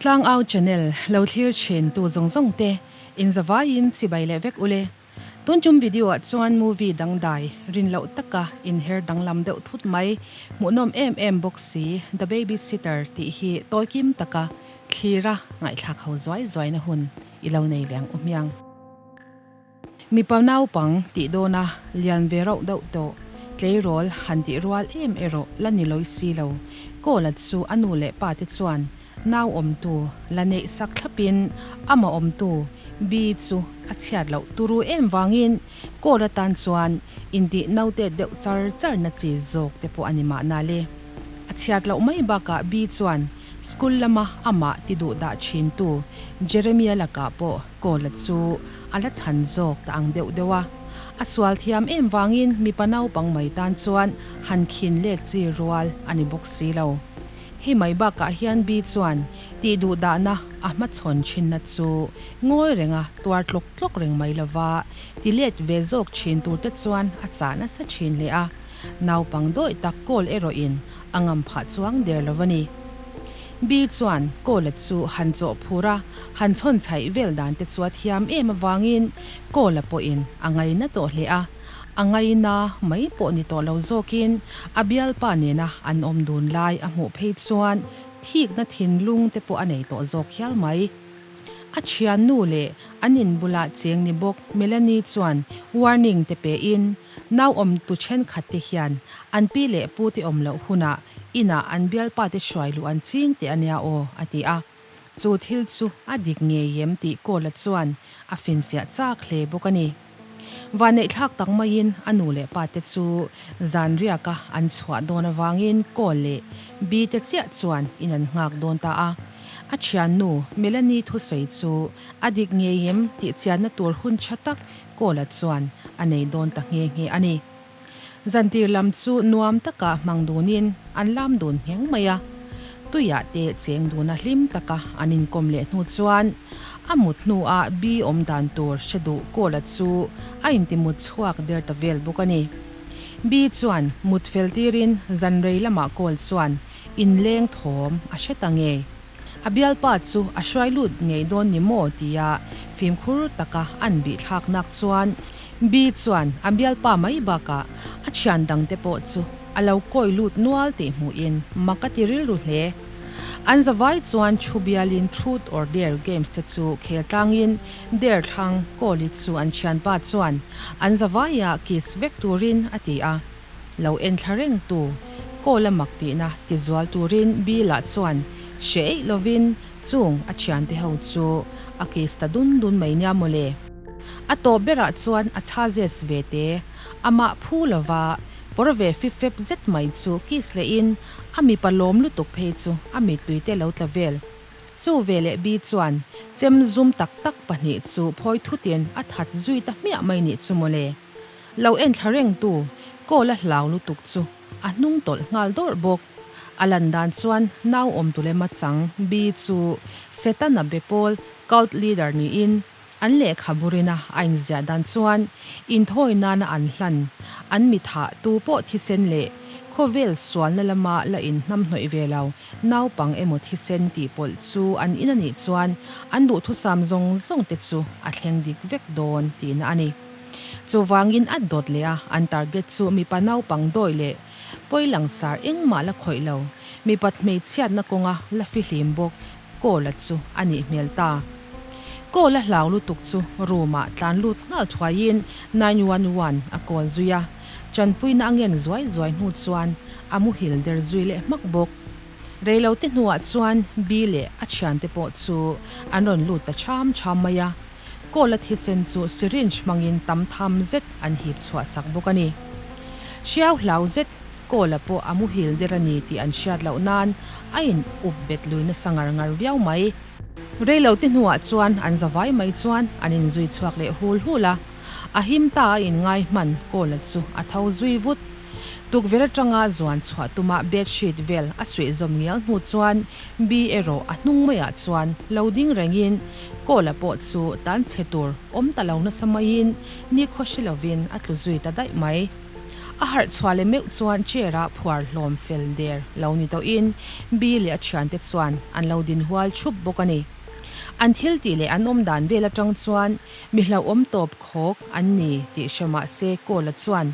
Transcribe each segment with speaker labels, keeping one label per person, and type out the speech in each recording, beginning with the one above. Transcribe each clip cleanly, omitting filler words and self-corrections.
Speaker 1: Tlangau channel lo thlir thin tu zawng zawng te in zavaiin chibai leh vek ule. Tun tum video ah chuan movie dangdai rin loh taka inher danglam deuh thut mai hmuhnawm em em bawk si The Baby Sitter tih hi tawikim taka thlira ngaihthlak ho zuai zuaina hun i lo nei leh ang u hmiang. Mipa naupang tih dawna lian ve rauh deuh tawh tleirawl han tih rual em erawh la ni lawi si lo. Kawla chu a nu leh pa te chuan Nau awmtu la neih sak thlapin amah awmtu Bi chu a chhiat loh turu em vangin Kawl atan chuan intih naute deuh char char na chi zawk te pawh a ni mahna le. A chhiat loh mai bakah Bi chuan school lama amah ti duh dah thintu Jeremia lakah pawh Kawla chu a la chhan zawk ta ang deuh deuh a. A sual thiam em vangin mipa naupang mai tan chuan han khin let chi rual a ni bawk si lo. Hei mai bakah hian Bi chuan tih duh dahna a hmachhawn thinna chu ngawi renga tuar tlawk tlawk reng mai lova ti let ve zawk thin turte chuan a chah nasa thin hle a, naupang dawih tak kawl erawhin a ngam phah chuang der lo a ni. Bi chuan Kawla chu han chawh phur a, han chhawn chhaih vel dan te chu a thiam em avangin Kawla pawhin a ngaina tawh hle a. A ngaina mai pawh ni tawh lo zawkin a bialpa nena an awm dun lai a hmuh phei chuan thikna thinlung te pawh a nei tawh zawk hial mai. A thiannu leh an in bula cheng ni bawk Melanie chuan warning te pein nau awm tu thenkhat te hian an pi leh pu te awm loh hunah inah an bialpa te hruai luh an ching teh ania aw a ti a. Chu thil chu a dik ngei em tih Kawla chuan a finfiah chak hle bawk a ni. Vanneihthlak tak maiin a nu leh pa te chu zan riaka an chhuah dawn avangin Kawl leh Bi te chiah chuan in an nghak dawn ta a. A thiannu Melanie thusawi chu a dik ngei em tih chianna tur hun tha tak Kawla chuan a nei dawn ta nghe nghe a ni. Zantir lam chu nuam taka hmang dunin an lam dun ngheng mai a, tuiah te cheng duna hlim taka an inkawm leh hnu chuan a mut hnuah bi awm dan tur hre duh Kawla chu a intimut chhuak der ta vel bawk a ni. Bi chuan mut fel tirin zan rei lamah Kawl chuan inleng thawm a hre ta ngei. A bialpa chu a hruai lut ngei dawn ni maw tia fimkhur taka an bihthlak nak chuan Bi chuan a bialpa mai bakah a thian dangte pawh chu a lo kawi lut nual tih hmuhin mak a ti rilru hle. An zavai chuan thu bialin Truth or Dare games te chu khel tlangin dare thlang Kawli chu an thianpa chuan an zavaiah kiss vek turin a ti a. Lo en thla reng tu Kawla mak tihna ti zual turin Bi lah chuan hre eih lovin chung a thiante ho chu a kiss ta dun dun mai nia mawle. A tawp berah chuan a chha zes ve te, amah phu lova pawr ve fip fep zet mai chu kiss lehin a mipa lawm lutuk phei chu a mittui te lo tla vel. Chu ve leh Bi chuan chem zum tak tak pahnih chu phawi thutin a that zui ta hmiah mai nih chu mawle. Lo en thla rengtu kawl a hlau lutuk chu a hnung tawlh nghal dawrh bawk. A lan dan chuan nau awm tu lema chang Bi chu Setana be pawl cult leader niin An lehkha burina a inziah dan chuan inthawi nana an hlan, an mi thah tu pawh thisen leh khawvel sualna lama la inhnamhnawih ve lo naupang emaw thisen tih pawlh chu an in a nih chuan an duhthusam zawng zawng te chu a thleng dik vek dawn tihna a ni. Chuvangin a dawt leh a an target chu mipa naupang dawi leh pawi langsar engmah la khawih lo, mipat hmeichhiatna kawnga la fihlim bawk Kawla chu a nih hmel ta. Kawla hlau lutuk chu room-ah tlan lut nghal thuaiin 911 a call zui a, chanpuina a ngen zuai zuai hnu chuan a muhil der zui leh hmak bawk. Reilote hnuah chuan Bi leh a thiante pawh chu an rawn lut ta cham cham mai a, Kawla thisen chu syringe hmangin tam tham zet an hip chhuah sak bawk a ni. Hriau hlau zet Kawla pawh a muhil der a ni tih an hriat loh nan a in up bet lui nasa ngar ngar viau mai. Reilo te hnuah chuan an zavai mai chuan an in zui chhuak leh hul hul a, a him ta a in ngai hman Kawla chu a tho zui vut. Tukverh atanga zuan chhuah tuma bed sheet vel a suih zawm ngial hnu chuan Bi erawh a hnung maiah chuan lo ding rengin Kawla pawh chu tan chhe tur awm ta lo nasa maiin nikhaw hre lovin a tlu zui ta daih mai. A harh chhuah leh meuh chuan chair ah phuar hlawm fel der lo ni tawhin Bi leh a thiante chuan an lo din hual thup bawk a ni. An thil tih leh an awm dan vel atang chuan mi hlauhawm tawp khawk an ni tih hre mah se Kawla chuan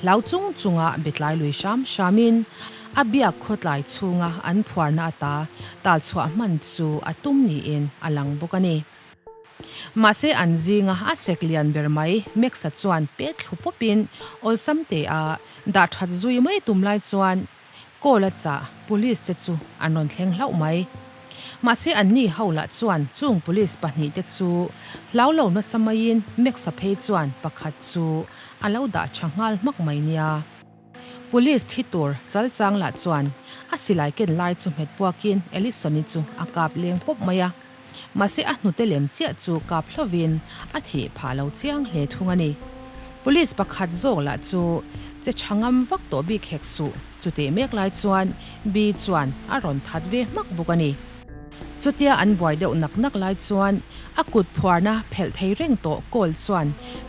Speaker 1: hlau chung chunga betlai lui hram hramin a biak khawtlai chhunga an phuarna ata tal chhuah hman chu a tum niin a lang bawk a ni. Mahse an zinga a sek lian ber mai Max-a chuan pet thlu pawpin awlsam te a dah that zui mai tum lai chuan Call a chah police te chu an rawn thleng hlauh mai. Mahse anni ho lah chuan chung police pahnihte chu hlau lo nasa maiin Max-a phei chuan pakhat chu a lo dah tha nghal hmak mai nia. Police thi tur chal chang lah chuan a silai ken lai chu hmet puakin Ellison-i chu a kap leng pawp mai a. Mahse a hnute lem chiah chu kap hlovin a thih phah lo chiang hle thung a ni. Police pakhat zawk lah chu che tha ngam vak tawh bik hek suh, chutih mek lai chuan Bi chuan a rawn that ve hmak bawk a ni. Chutia an buai deuh nak nak lai chuan a kut phuarna phelh thei reng tawh kawl chuan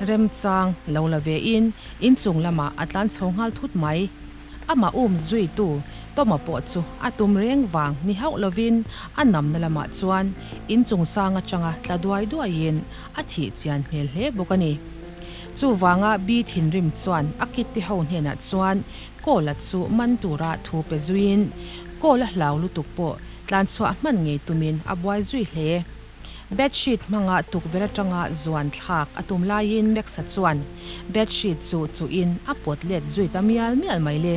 Speaker 1: remchang lo la ve in inchung lamah a tlan chho nghal thut mai. Amah um zuitu Toma pawh chu a tum reng vang ni hauh lovin a namna lamah chuan inchung sang atanga tla duai duaiin a thih chian hmel hle bawk a ni. Chuvanga Bi thinrim chuan a kitte ho hnenah chuan Kawla chu man tura thu pe zuiin Kawla hlau lutuk pawh tlanchhuah hman ngei tumin a buai zui hle. Bedsheet hmanga tukverh atanga zuan thlak a tum laiin Max-a chuan bedsheet chu chuhin a pawt let zui ta mial mial mai le.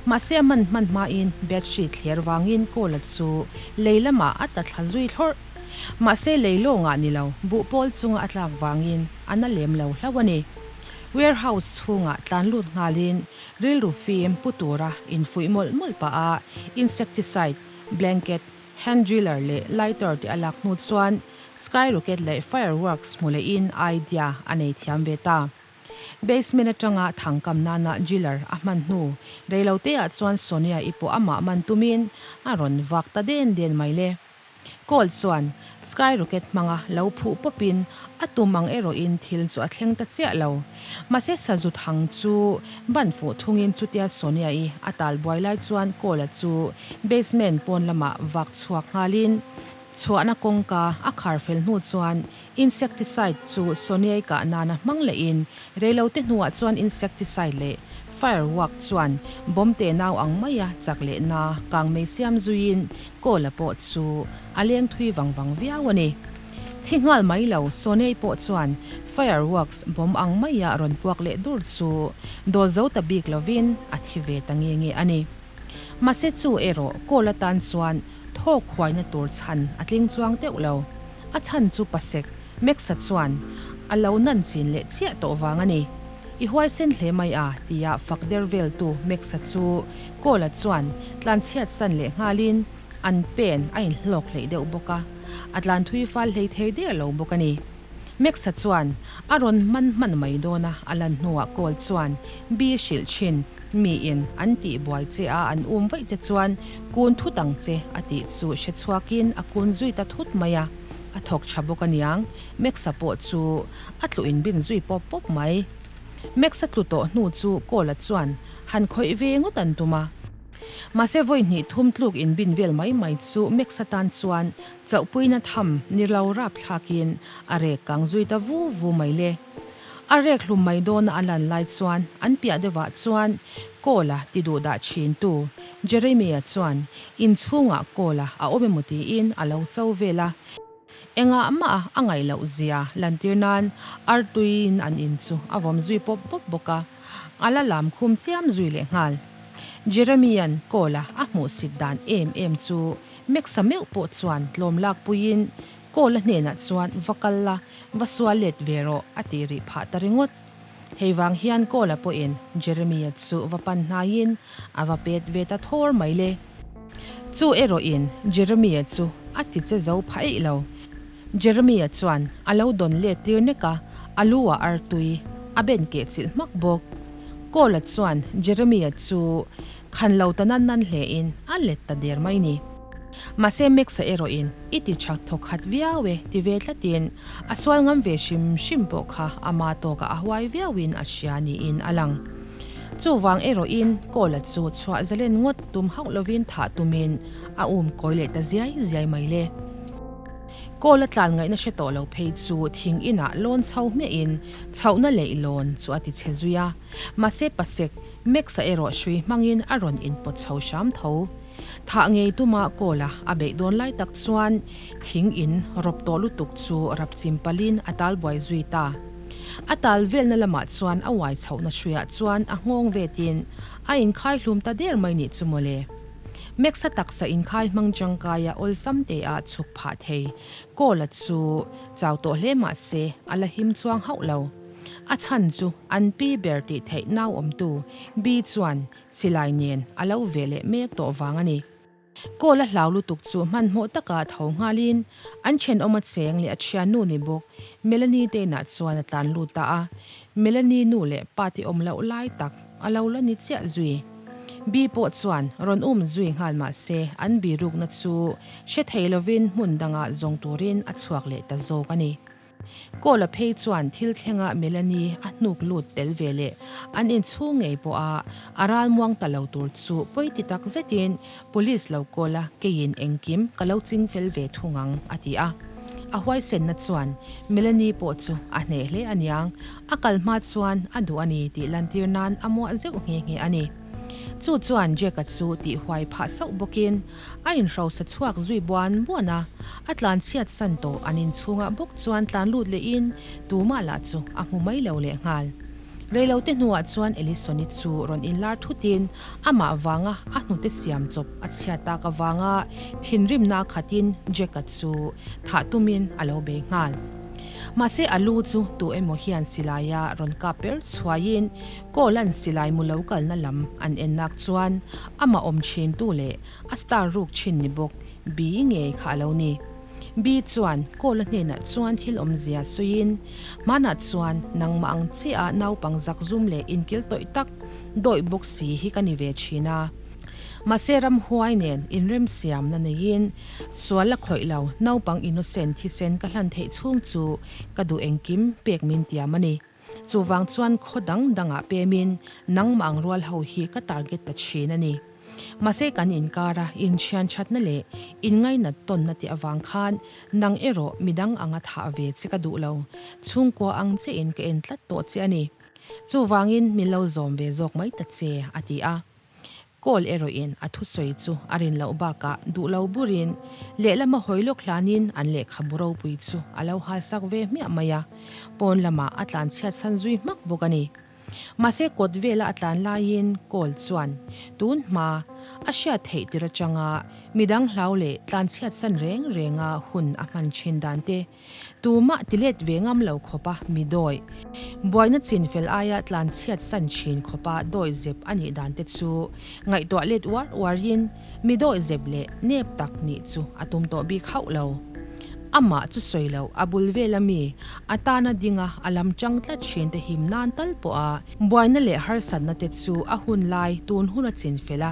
Speaker 1: Mahse a man hman hmain bedsheet thler vangin Kawla chu lei lamah a ta thla zui thlawrh. Mahse lei lawngah ni lo, buhpawl chunga a tlak vangin a na lem lo hlauh a ni. Warehouse chhungah tlan lut nghalin rilru fim pu tura infuih mawlh mawlh pah a insecticide, blanket, Hand driller leh lighter te a lak hnu chuan skyrocket leh fireworks hmu lehin idea a nei thiam ve ta. Basement atanga thangkam nana driller a hman hnu reilote ah chuan Sonia i pawh amah man tumin a rawn vak ta den den mai le. Cole chuan skyrocket hmanga lo phuh pawpin a tum ang erawhin thil chu a thleng ta chiah lo. Mahse sazu thang chu ban fuh thungin chutia Sonia i a tal buai lai chuan Cole-a chu Basement pawn lamah vak chhuak nghalin chhuahna kawngka a khar fel hnu chuan insecticide chu Soniai kah nana hmang lehin reilote hnuah chuan insecticide leh firework chuan bomb te nau ang maia chak leh na kangmei siam zuiin Kawla pawh chu a leng thui vang vang viau a ni. Thi nghal mai lo Soniai pawh chuan fireworks bomb ang maia rawn puak leh dur chu dawl zo ta bik lovin a thi ve ta nge nge a ni. Mahse chu erawh kawl atan chuan thawk huaina tur chhan a tling chuang deuh lo. A chhan chu pasek Max-a chuan a lo nan chin leh chiah tawh vang a ni. I huaisen hle mai a, tia fak der veltu Max-a chu Kawla chuan tlanchhiat san leh nghalin an pen a inhlawk hleih deuh bawk a, a tlan thui fal hlei thei der lo bawk a ni. Max-a chuan a rawn man hman mai dawn a, a lan hnuah Kawl chuan Bi hrilh thin, miin an tih buai che a an um vaih che chuan kun thut ang che a tih chu hre chhuakin a kun zui ta thut mai a, a thawk tha bawk aniang, Max-a pawh chu a tlu inbin zui pawp pawp mai. Max-a tlu tawh hnu chu Kawla chuan han khawih ve ngawt an tum a. Mahse vawi hnih thum tluk inbin vel mai mai chu Max-a tan chuan Chauhpuina tham ni lo rap thlakin a rek kang zui ta vu vu mai le. A rek hlum mai dawna a lan lai chuan an piah deuhah chuan Kawla ti duh dah thintu Jeremia chuan inchhungah Kawla a awm emaw tiin a lo cho vel a. Engah mah a ngaih loh zia lantir nan artuiin an in chu a vawm zui pawp pawp bawk a, a la lam khum chiam zui leh nghal. Jeremia'n Kawla a hmuhsit dan em em chu Max-a meuh pawh chuan tlawm lak puiin Kawla hnenah chuan va kal la, va sual let ve rawh a tih rih phah ta ringawt. Hei vang hian Kawla pawhin Jeremy-a chu va pan hnaiin a va pet ve ta thawr mai le. Chu erawhin Jeremy-a chu a ti che zo phah eih lo. Jeremy-a chuan a lo dawn let tir nek a, a lu ah artui a ben keh chilh hmak bawk. Kawla chuan Jeremy-a chu Khan lo ta nan nan hle in a let ta der mai ni. Mahse Max-a erawh in i ti chak thawk khat viau e ti ve tlat in a sual ngam ve hrim hrim pawh kha ama tawkah a huai viau in a hria niin a lang. Chuvang erawhin Kawla chu chhuah zalen ngawt tum hauh lovin thah tumin a um kawi leh ta ziai ziai mai le. Kawla tlan ngaihna hre tawh lo phei chu thing inah lawn chho hmiahin chhohna leihlawn chu a ti chhe zui a. Mahse pasek Max-a erawh hrui hmangin a rawn inpawt chho hram tho. Thah ngei tuma Kawla a beih dawn lai tak chuan thing in rawp tawh lutuk chu rap chim palhin a tal buai zui ta. A tal velna lamah chuan a uai chhohna hruiah chuan a nghawng vetin a inkhai hlum ta der mai nih chu mawle. Max-a taksa inkhai hmang tangkaia awlsam te-ah chhuk phah thei. Kawla chu chau tawh hle mah se a la him chuang hauh lo. A chhan chu an pi ber tih theih nau awmtu Bi chuan silai nen a lo ve leh mek tawh vang a ni. Kawl a hlau lutuk chu hmanhmawh taka tho nghalin an thenawm a cheng leh a thiannu ni bawk Melanie te inah chuan a tlan lut ta a. Melanie nu leh pa te awm loh lai tak a lo la ni chiah zui. Bi pawh chuan rawn um zui nghal mah se an birukna chu hre thei lovin hmun dangah zawng turin a chhuak leh ta zawk a ni. Kawla phei chuan thil thlengah Melanie a hnuk lut tel ve leh an inchhung ngei pawh a, a ralmuang ta lo tur chu pawi ti tak zetin Police lo call a, keiin engkim ka lo ching fel ve thung ang, a ti a. A huaisenna chuan Melanie pawh chu a hneh hle aniang, a kal hma chuan a duh a ni tih lantir nan a muah zeuh nghe nghe a ni. Chu chuan Jack-a chu tih huai phah sauh bawkin A inhrosa chhuak zui buan buan a, a tlan chhiat san tawh an inchhungah bawk chuan tlan lut lehin tumah lah chu a hmu mai lo leh nghal. Reilote hnuah chuan Elisoni chu rawn inlar thutin amah vanga a hnute siam chawp a chhiat tak avanga thinrimna a khatin Jack-a chu thah tumin a lo bei nghal. Mahse a lu chu tu emaw hian silaia rawn kap per chhuaiin Kawla'n silai mu lo kalna lam an en nak chuan amah awm thintu leh a star ruk thin ni bawk Bi ngei kha a lo ni. Bi chuan Kawla hnenah chuan thil awmzia sawiin, Hmanah chuan nangmah ang chiah a naupang zakzum leh inkil tawih tak dawih bawk si hi ka ni ve thin a. Mahse ramhuai nen inremsiamna neiin sual la khawih lo naupang innocent thisen ka hlan theih chhung chu ka duh engkim pek min tiam a ni. Chuvang chuan khaw dang dangah pemin nangmah ang rual ho hi ka target ta thin a ni. Mahse kan inkara inthian thatna leh inngainat tawnna tih avang khan nang erawh midang anga thah ve che ka duh lo, chhungkua ang chiahin ka en tlat tawh che a ni. Chuvangin min lo zawm ve zawk mai ta che, a ti a. Kawl erawhin a thusawi chu a rin loh bakah duh lo burin lehlama hawi lawk hlanin an lehkhabu ropui chu a lo halsak ve hmiah mai a, pawn lamah a tlan chhiat san zui hmak bawk a ni. Mahse kawt vela a tlan laiin Kawl chuan tun hma a hriat theih tir atanga midang hlau leh tlan chhiat san reng renga hun a hman thin dan te Tumah ti let ve ngam lo khawpa mi dawi. Buaina chin fel aia tlan chhiat san thin khawpa dawi zep a nih dan te chu ngaihtuah let uar uarin mi dawi zep leh nep tak nih chu a tum tawh bik hauh lo. Amah chu sawi loh a bul vela mi a tana dinga a lam chang tlat thin te him nan tal pawha buaina leh harsatna te chu a hun lai tun hun a chin fel a,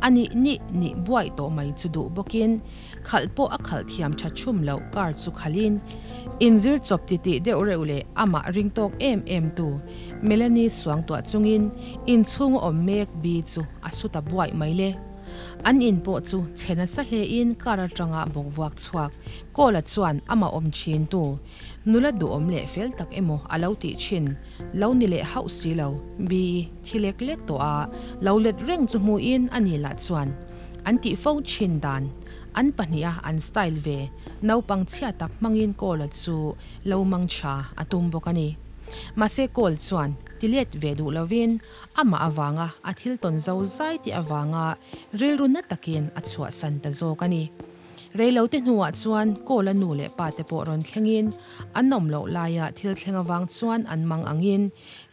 Speaker 1: a nih nih nih buaih tawh mai chu duh bawkin Khalh pawh a khalh thiam tha chhum loh car chu khalhin inzir chawp titih deuh reuh leh amah ring tawk em em tu Melanie suangtuah chungin inchhung a awm mek Bi chu a su ta buaih mai le. An in pawh chu chhe nasa hlein car atanga bawk vuak chhuak Kawla chuan amah awm thin tu nula duhawm leh fel tak emaw a lo tih thin lo ni leh hauh si lo Bi thi lek lek tawh a lo let reng chu hmuhin ani lah chuan An tih fo thin dan, an pahniha an style ve, naupang chhia tak hmangin Kawl-a chu lo mang tha a tum bawk a ni. Mahse Kawl chuan ti let ve duh lovin amah avanga a thil tawn zo zai tih avanga rilru na takin a chhuahsan ta zawk a ni. Reilote hnuah chuan Kawla nu leh pa te pawh rawn thlengin an awm loh laia thil thleng avang chuan an mang angin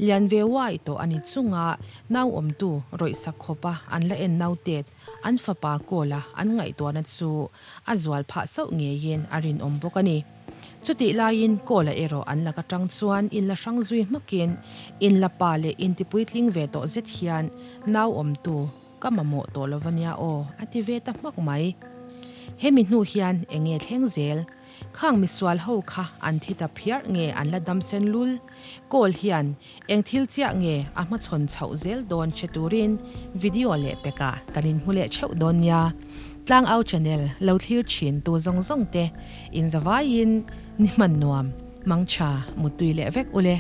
Speaker 1: lian ve uai tawh a ni chunga nau awmtu rawih sak khawpa an la en nautet an fapa Kawla an ngaihtuahna chu a zual phah sauh ngeiin a rinawm bawk a ni. Chutih laiin Kawla erawh an lak atang chuan in la hrang zui hmakin in la pa leh intipuitling ve tawh zet hian nau awmtu Ka mamawh tawh lo va nia aw, a ti ve ta hmak mai. He mi hnu hian eng nge thleng zel? Khang misual ho kha an thi ta phiarh nge an la dam sen lul? Kawl hian eng thil chiah nge a hmachhawn chhoh zel dawn hre turin video leh pekah kan inhmu leh theuh dawn nia. Tlangau channel lo thlir thin tu zawng zawng te in zavaiin ni hman nuam, mangtha, muttui leh vek ule.